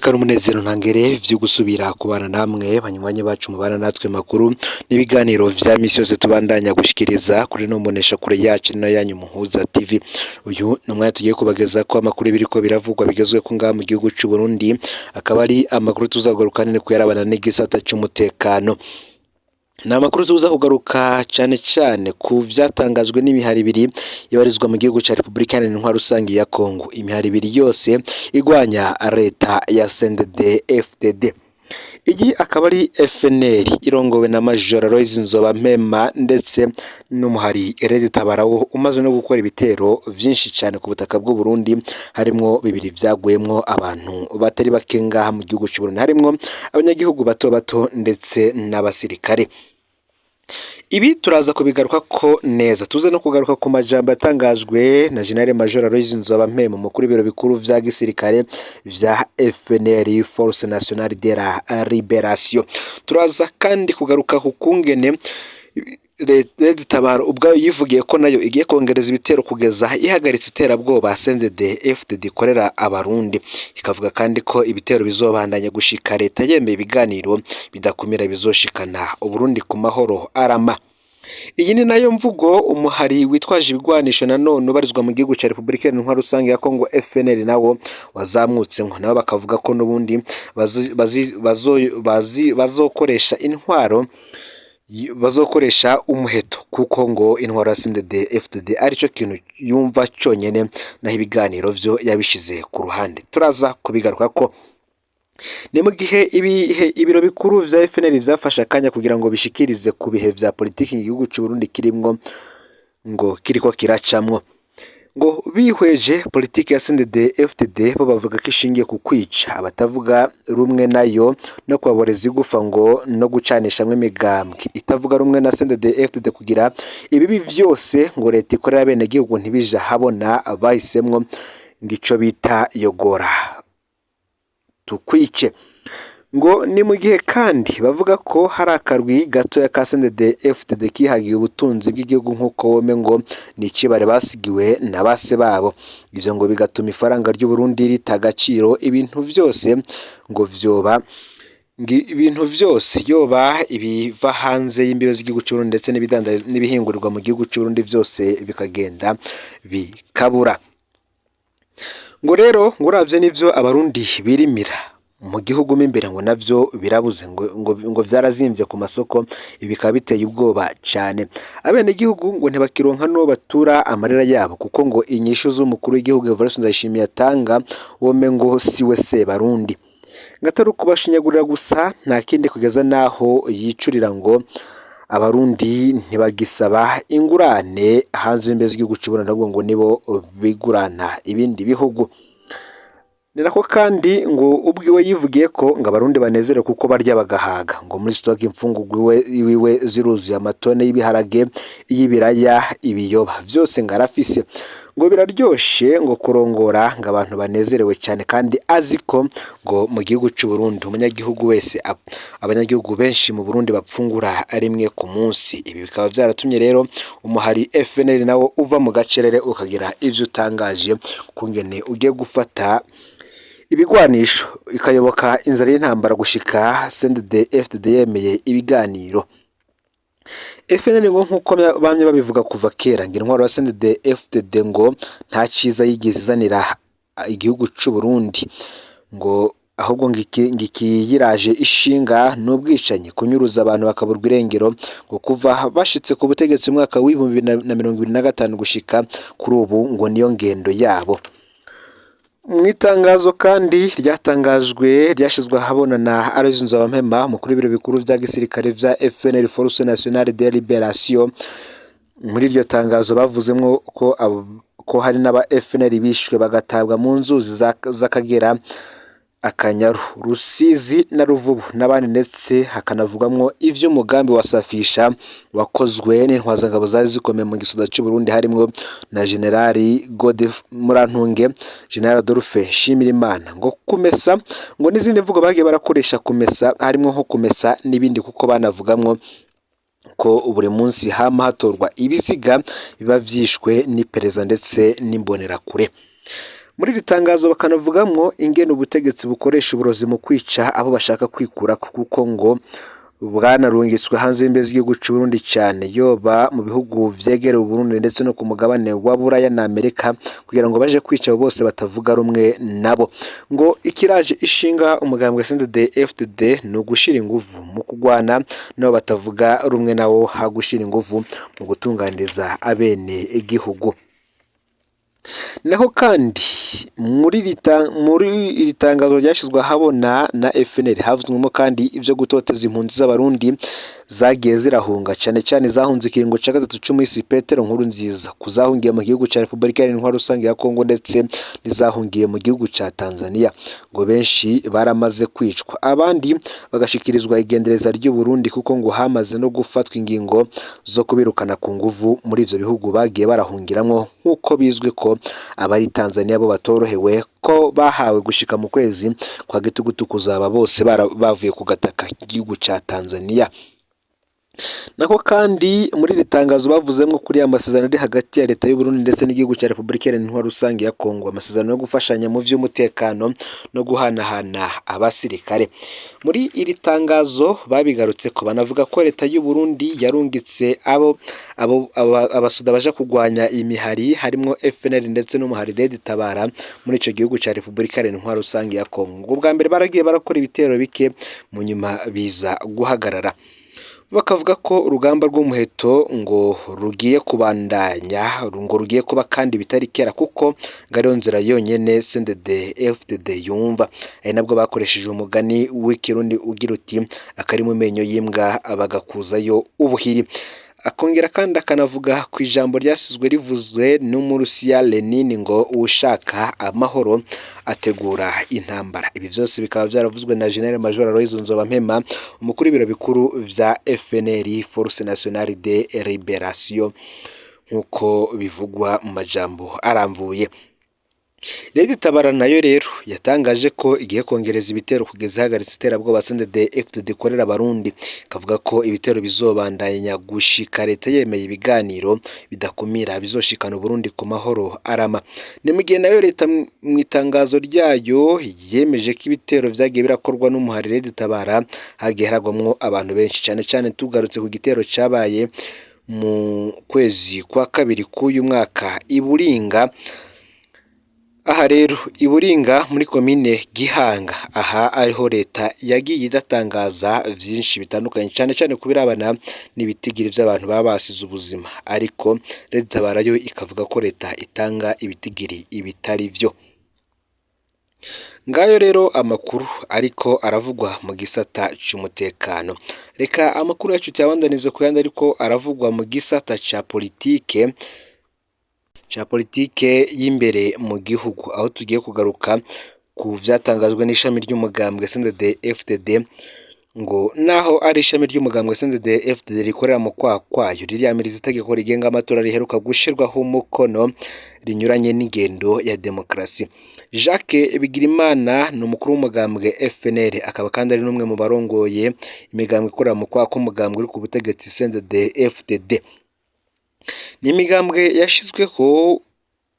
N'iteka n'umunezero ntangere vyo gusubira kubana namwe banywanyi bacu mubana natwe makuru n'ibiganiro vya misi yose tubandanya gushikiriza kuri no mbonesha kure yacu no yanyu Muhuza TV. Uyu ni umwanya tugiye kubageza ko amakuru biriko biravugwa bigezwe ko ngaha mu gihugu c'u Burundi, akaba ari amakuru tuzagaruka nene kuyarabana n'igisata c'umutekano. Ni amakuru tuza kugaruka cane cane ku vyatangajwe n'imihari ibiri ibarizwa mu gihugu ca Repubulika Iharanira Intwaro Rusangi ya Kongo, imihari ibiri yose igwanya leta ya CNDD FDD. Iyi akaba ari FNL irongowe na Major Aloys Nzobampema ndetse n'umuhari Red Tabara wo umaze no gukora ibitero vyinshi cane ku butaka bw'u Burundi, harimwo bibiri vyaguyemwo abantu batari bake ngaha mu gihugu c'u Burundi, harimwo abanyagihugu bato bato ndetse n'abasirikare. Ibi turaza kubigaruka ko neza, tuze no kugaruka ku majambo yatangajwe na General Major Aloys Nzobampema, umukuru w'ibiro bikuru vya gisirikare vya FNL, Force Nationale de la Liberation. Turaza kandi kugaruka ku kungene Red Tabara ubwayo yivugiye ko nayo igiye kongereza ibitero kugeza ihagaritse iterabwoba CNDD FDD ikorera abarundi, ikavuga kandi ko ibitero bizobandanya gushika leta yemeye ibiganiro bidakumira bizoshikana Uburundi ku mahoro arama. Iyi ni nayo mvugo umuhari witwaje ibigwanisho nanone ubarizwa mu gihugu ca Repubulika Iharanira Intwaro Rusange ya Kongo FNL nawo wazamutsemwo, nabo bakavuga ko n'ubundi bazokoresha intwaro, bazokoresha umuheto, kuko ngo intwaro ya CNDD FDD arico kintu yumva conyene, naho ibiganiro vyo yabishize ku ruhande. Turaza kubigaruka ko ni mu gihe ibihe ibiro bikuru vya FNL vyafashe akanya kugira ngo bishikirize ku bihe vya politiki igihugu c'u Burundi kirimwo, ngo kiriko kiracamwo. Ngo bihweje politiki ya CNDD FDD, bo bavuga ko ishingiye ku kwica abatavuga rumwe nayo no kubaboreza igufa, ngo no gucanishamwo imigambwe itavuga rumwe na CNDD FDD, kugira ibibi vyose ngo leta ikorera abenegihugu ntibije ahabona. Bahisemwo ngo ico bita yogora tukwice. Ngo ni mu gihe kandi bavuga ko hari akarwi gatoya ka CNDD FDD kihagiye ubutunzi bw'igihugu nk'uko wome ngo ni icibare basigiwe na base babo. Ivyo ngo bigatuma ifaranga ry'Uburundi rita agaciro, ibintu vyose ngo vyoba ibintu vyose, yoba ibiva hanze y'imbibe z'igihugu c'Uburundi ndetse n'ibihingurirwa mu gihugu c'Uburundi, vyose bikagenda bikabura. Ngo rero ngo uravye n'ivyo abarundi birimira mu gihugu mo imbere, ngo navyo birabuze, ngo vyarazimvye ku masoko. Ibi bikaba biteye ubwoba cane abenegihugu, ngo ntibakironka n'uwo batura amarira yabo, kuko ngo inyishu z'umukuru w'igihugu Evariste Ndayishimiye atanga wome ngo siwe Sebarundi, ngo atari ukubashinyagurira gusa nta kindi, kugeza naho yicurira ngo abarundi ntibagisaba ingurane hanze y'imbibe z'igihugu c'Uburundi, ahubwo ngo nibo bigurana ibindi bihugu. Ni nako kandi ngo ubwiwe yivugiye ko ngo abarundi banezerewe kuko barya bagahaga, ngo muri stock imfungurwa iwiwe ziruzuye, amatone y'ibiharage, y'ibiraya, ibiyoba, vyose ngo arafise, ngo biraryoshe ngo kurongora ngo abantu banezerewe cyane, kandi azi ko ngo mu gihugu c'u Burundi umunyagihugu wese, abanyagihugu benshi mu Burundi bapfungura rimwe ku munsi. Ibi bikaba vyaratumye rero umuhari FNL nawo uva mu gacerere ukagira ivyo utangaje kungene ugiye gufata ibigwanisho ikayoboka inzara y'intambara gushika CNDD FDD yemeye ibiganiro. FNL ngo nk'uko bamye babivuga kuva kera, ngo intwaro ya CNDD FDD ngo nta ciza yigeze izanira igihugu c'u Burundi, ngo ahubwo ngo ikiyiraje ishinga n'ubwicanyi, kunyuruza abantu bakaburwa irengero, ngo kuva bashitse ku butegetsi mu mwaka w'2025 gushika kuri ubu ngo niyo ngendo yabo. Mu itangazo kandi ryatangajwe, ryashyizwe ahabona na Aloys Nzabamwita, umukuru w'ibiro bikuru vya gisirikare vya FNL, Force Nationale de Liberation, muri iryo tangazo bavuzemwo ko hari n'aba FNL bishwe bagatabwa mu nzuzi z'Akagera, Akanyaru, Rusizi na Ruvubu n'abandi, ndetse hakanavugwamwo ivy'umugambi wa Safisha wakozwe n'intwazangabo zari zikomeye mu gisoda c'u Burundi, harimwo na Generali Godefroid Murantunge, General Adolphe Nshimirimana, ngo kumesa, ngo n'izindi mvugo bagiye barakoresha kumesa, harimwo nko kumesa n'ibindi, kuko banavugamwo ko buri munsi hama hatorwa ibiziga biba vyishwe n'iperereza ndetse n'imbonerakure. Muri iri tangazo bakanavugamwo ingene ubutegetsi bukoresha uburozi mu kwica abo bashaka kwikurako, kuko ngo bwanarungitswe hanze y'imbibe z'igihugu c'Uburundi cane, yoba mu bihugu vyegereye Uburundi ndetse no ku mugabane wa Buraya na Amerika, kugira ngo baje kwica abo bose batavuga rumwe nabo. Ngo ikiraje ishinga umugambwe CNDD-FDD ni ugushira inguvu mu kugwana n'abo batavuga rumwe nawo, ha gushira inguvu mu gutunganiriza abene igihugu. Naho kandi muri iri tangazo ryashyizwe ahabona na FNL havuzwemo kandi ibyo gutoteza impunzi z'Abarundi zagiye zirahunga, cane cane zahunze ikiringo ca gatatu c'umuhisi Petero Nkurunziza, kuzahungiye mu gihugu ca Repubulika Iharanira Intwaro Rusange ya Kongo ndetse n'izahungiye mu gihugu ca Tanzania. Ngo benshi baramaze kwicwa, abandi bagashikirizwa igendereza ry'u Burundi, kuko ngo hamaze no gufatwa ingingo zo kubirukana ku nguvu muri ivyo bihugu bagiye barahungiramwo, nk'uko bizwi ko abari Tanzania bo batorohewe, ko bahawe gushika mu kwezi kwa gitugutu kuzaba bose bavuye ku gataka k'igihugu ca Tanzania. Nako kandi muri iri tangazo bavuzemwo kuri ya masezerano ari hagati ya leta y'u Burundi ndetse n'igihugu ca Repubulika Iharanira Intwaro Rusange ya Kongo, amasezerano yo gufashanya mu vy'umutekano no guhanahana abasirikare. Muri iri tangazo babigarutseko banavuga ko leta y'u Burundi yarungitse abo abasoda baja kugwanya imihari harimwo FNL ndetse n'umuhari Red Tabara muri ico gihugu ca Repubulika Iharanira Intwaro Rusange ya Kongo. Ubwa mbere baragiye barakora ibitero bike, mu nyuma biza guhagarara. Bakavuga ko urugamba rw'umuheto ngo rugiye kubandanya, ngo rugiye kuba kandi bitari kera, kuko ngo ariyo nzira yonyene CNDD FDD yumva. Ari nabwo bakoresheje umugani w'ikirundi ugira uti akari mu menyo y'imbwa bagakuzayo ubuhiri. Akongera kandi akanavuga ku ijambo ryasizwe rivuzwe n'Umurusiya Lenin ngo uwushaka amahoro ategura intambara. Ibi vyose bikaba vyaravuzwe na General Major Aloys Nzobampema, umukuru w'ibiro bikuru vya FNL, Force Nationale de Liberation, nk'uko bivugwa mu majambo aramvuye. Leta Itabara nayo rero yatangaje ko igiye kongereza ibitero kugeza ihagaritse iterabwoba CNDD FDD ikorera Abarundi, ikavuga ko ibitero bizobandanya gushika leta yemeye ibiganiro bidakumira bizoshikana Uburundi ku mahoro arama. Ni mu gihe nayo leta mu itangazo ryayo yemeje ko ibitero vyagiye birakorwa n'umuhari Leta Itabara hagiye haragwamwo abantu benshi, cane cane tugarutse ku gitero cabaye mu kwezi kwa kabiri k'uyu mwaka i Buringa. Aha rero i Buringa muri komine Gihanga, aha ariho leta yagiye idatangaza vyinshi bitandukanye, cane cane kubirabana n'ibitigiri vy'abantu baba basize ubuzima, ariko Leta Itabara yo ikavuga ko leta itanga ibitigiri ibitari vyo. Ngayo rero amakuru ariko aravugwa mu gisata c'umutekano. Reka amakuru yacu tuyabandanize ku yandi ariko aravugwa mu gisata ca politike y'imbere mu gihugu, aho tugiye kugaruka ku vyatangajwe n'ishami ry'umugambwe CNDD FDD, ngo naho ari ishami ry'umugambwe CNDD FDD rikorera mu kwaha kwayo ririyamiriza itegeko rigenga amatora riheruka gushirwaho umukono rinyuranye n'ingendo ya demokarasi. Jacques Bigirimana ni umukuru w'umugambwe FNL, akaba kandi ari n'umwe mu barongoye imigambwe ikorera mu kwaha k'umugambwe uri ku butegetsi CNDD FDD. Ni imigambwe yashizweho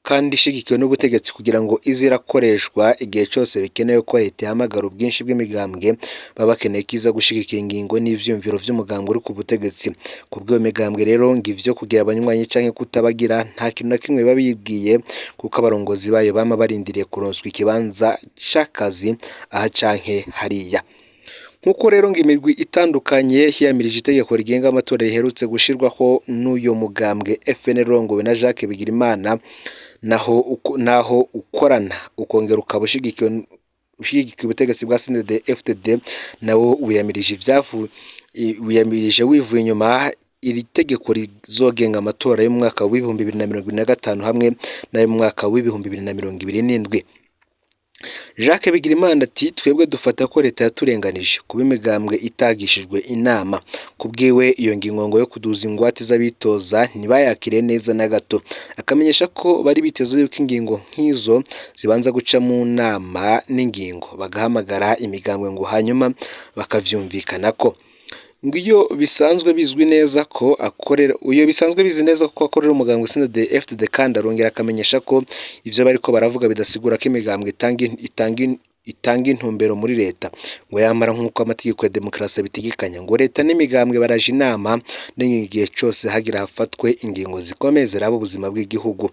kandi ishigikiwe n'ubutegetsi kugira ngo ize irakoreshwa igihe cose bikenewe ko leta ihamagara ubwinshi bw'imigambwe baba bakeneye ko iza gushigikira ingingo n'ivyiyumviro vy'umugambwe uri ku butegetsi. Kubw'iyo migambwe rero ngo ivyo kugira abanywanyi canke kutabagira nta kintu na kimwe biba bibwiye, kuko abarongozi bayo bama barindiriye kuronswa ikibanza c'akazi aha canke hariya. Nkuko rero ngo imirwi itandukanye hiyamirije itegeko rigenga amatora riherutse gushirwaho n'uyo mugambwe FNL urongowe na Jacques Bigirimana, naho ukorana ukongera ukaba ushigikiwe ubutegetsi bwa CNDD FDD, nawo wiyamirije wivuye inyuma iri tegeko rizogenga amatora y'umwaka w'2025 hamwe n'ayo mu mwaka w'2027. Jacques Bigirimana ati twebwe dufata ko leta yaturenganije kuba imigambwe itagishijwe inama. Kubwiwe iyo ngingo ngo yo kuduza ingwate z'abitoza ntibayakire neza na gato, akamenyesha ko bari biteze yuko ingingo nk'izo zibanza guca mu nama n'ingingo bagahamagara imigambwe ngo hanyuma bakavyumvikanako. Ngo iyo bisanzwe bizwi neza ko akorera, iyo bisanzwe bizi neza ko akorera umugambwe CNDD-FDD, kandi arongera akamenyesha ko ivyo bariko baravuga bidasigura ko imigambwe itanga intumbero muri leta, ngo yamara nk'uko amategeko ya demokarasi abitegekanya, ngo leta n'imigambwe baraja inama n'igihe cose hagira hafatwe ingingo zikomeye ziraba ubuzima bw'igihugu.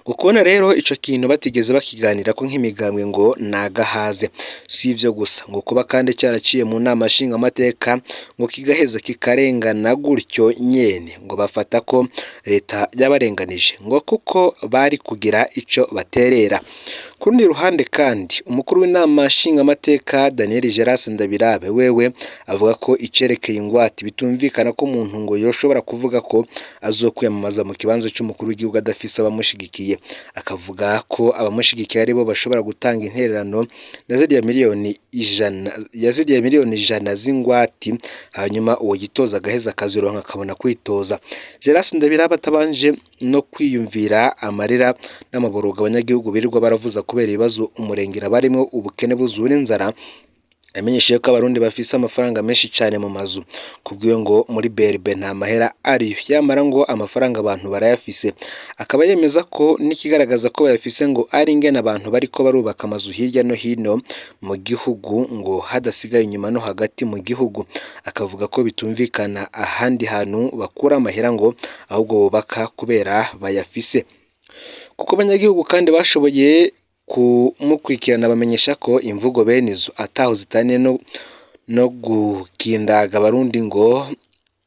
Ngo kubona rero ico kintu batigeze bakiganirako nk'imigambwe ngo nagahaze. Si ivyo gusa, ngo kuba kandi caraciye mu nama nshingamateka ngo kigaheza kikarengana gutyo nyene, ngo bafata ko leta yabarenganije, ngo kuko bari kugira ico baterera. Ku rundi ruhande kandi, umukuru w'inama nshingamateka Daniel Geras Ndabirabe wewe avuga ko icerekeye ingwate bitumvikana ko umuntu ngo yoshobora kuvuga ko azokwiyamamaza mu kibanza c'umukuru w'igihugu adafise abamushigikiye, akavuga ko abamushigikiye aribo bashobora gutanga intererano na ziriya miliyoni 100, ya ziriya miliyoni 100 z'ingwati, hanyuma uwo yitoza agaheza akazironka akabona kwitoza. Geras Ndabirabe atabanje no kwiyumvira amarira n'amaborogo abanyagihugu birirwa baravuza kubera ibibazo umurengera barimwo, ubukene buzura inzara, yamenyesheje ko abarundi bafise amafaranga menshi cane mu mazu. Kubwiwe ngo muri BRB nta mahera ariyo, yamara ngo amafaranga abantu barayafise, akaba yemeza ko n'ikigaragaza ko bayafise ngo ari ingene abantu bariko barubaka amazu hirya no hino mu gihugu, ngo hadasigaye inyuma no hagati mu gihugu. Akavuga ko bitumvikana ahandi hantu bakura amahera, ngo ahubwo bubaka kubera bayafise. Kuko abanyagihugu kandi bashoboye kumukurikirana bamenyesha ko imvugo bene izo ataho zitaniye no gukindaga abarundi,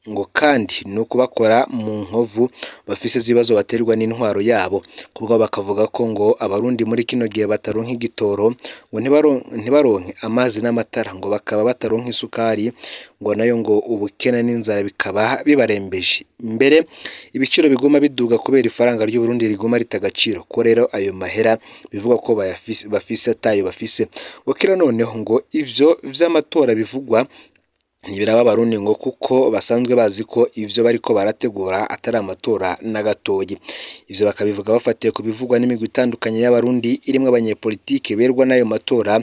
ngo kandi ni ukubakora mu nkovu bafise z'ibibazo baterwa n'intwaro yabo. Kubwo bakavuga ko ngo abarundi muri kino gihe bataronka igitoro, ngo ntibaronke amazi n'amatara, ngo bakaba bataronka isukari, ngo nayo ngo ubukene n'inzara bikaba bibarembeje. Mbere ibiciro biguma biduga kubera ifaranga ry'Uburundi riguma rita agaciro, ko rero ayo mahera bivugwa ko bafise atayo bafise. Ngo kira noneho ngo ivyo vy'amatora bivugwa ntibiraba abarundi, ngo kuko basanzwe bazi ko ivyo bariko barategura atari amatora na gatoyi. Ivyo bakabivuga bafatiye ku bivugwa n'imigwi itandukanye y'abarundi irimwo abanyepolitike berwa n'ayo matora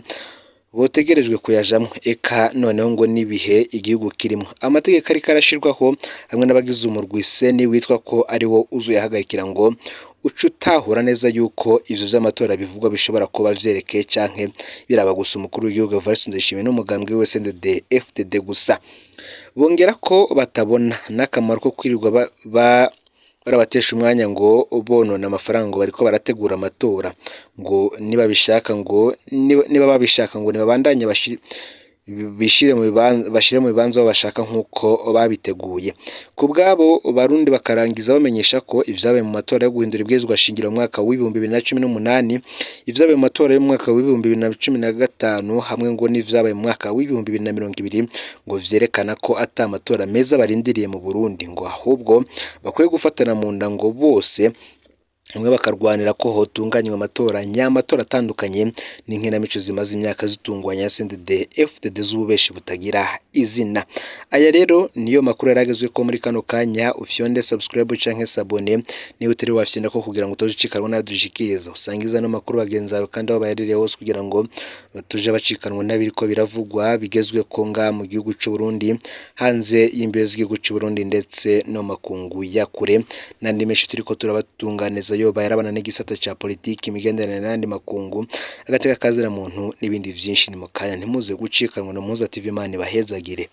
botegerejwe kuyajamwo, eka noneho ngo n'ibihe igihugu kirimwo, amategeko ariko arashirwaho hamwe n'abagize umurwi CENI witwa ko ari wo uzoyahagarikira, ngo uca utahura neza yuko ivyo vy'amatora bivugwa bishobora kuba vyerekeye canke biraba gusa umukuru w'igihugu Evariste Ndayishimiye n'umugambwe we CNDD FDD gusa. Bongera ko batabona n'akamaro ko kwirirwa barabatesha umwanya ngo bonona amafaranga ngo bariko barategura amatora, ngo niba ngo niba babishaka ngo nibabandanye bishire mu bibanza, bashire mu bibanza aho bashaka nk'uko babiteguye. Ku bwabo barundi bakarangiza bamenyesha ko ivyabaye mu matora yo guhindura ibwirizwa shingiro mu mwaka w'2018, ivyabaye mu matora y'umwaka w'2015 hamwe ngo n'ivyabaye mu mwaka w'2020 ngo vyerekana ko ata matora meza barindiriye mu Burundi, ngo ahubwo bakwiye gufatana mu nda ngo bose hamwe bakarwanira ko hotunganywa amatora nyamatora atandukanye n'inkinamico zimaze imyaka zitungwanya CNDD FDD z'ububeshi butagira izina. Aya rero niyo makuru yaragezwe ko muri kano kanya. Ufyonde subscribe canke s'abonner niba utari wafyonda ko kugira ngo utoje ucikanwa n'adushikiriza, usangiza no makuru bagenzi bawe kandi aho baherereye hose kugira ngo batuje bacikanwa n'abiriko biravugwa bigezwe ko nga mu gihugu c'u Burundi, hanze y'imbibe z'igihugu c'u Burundi ndetse no makungu ya kure n'andi menshi turiko turabatunganiza yoba yarabana n'igisata ca politiki, imigenderanire n'andi makungu, agateka kazira muntu n'ibindi vyinshi. Ni mu kanya, ntimuze gucikanwa na Muhuza TV. Imana ibahezagire.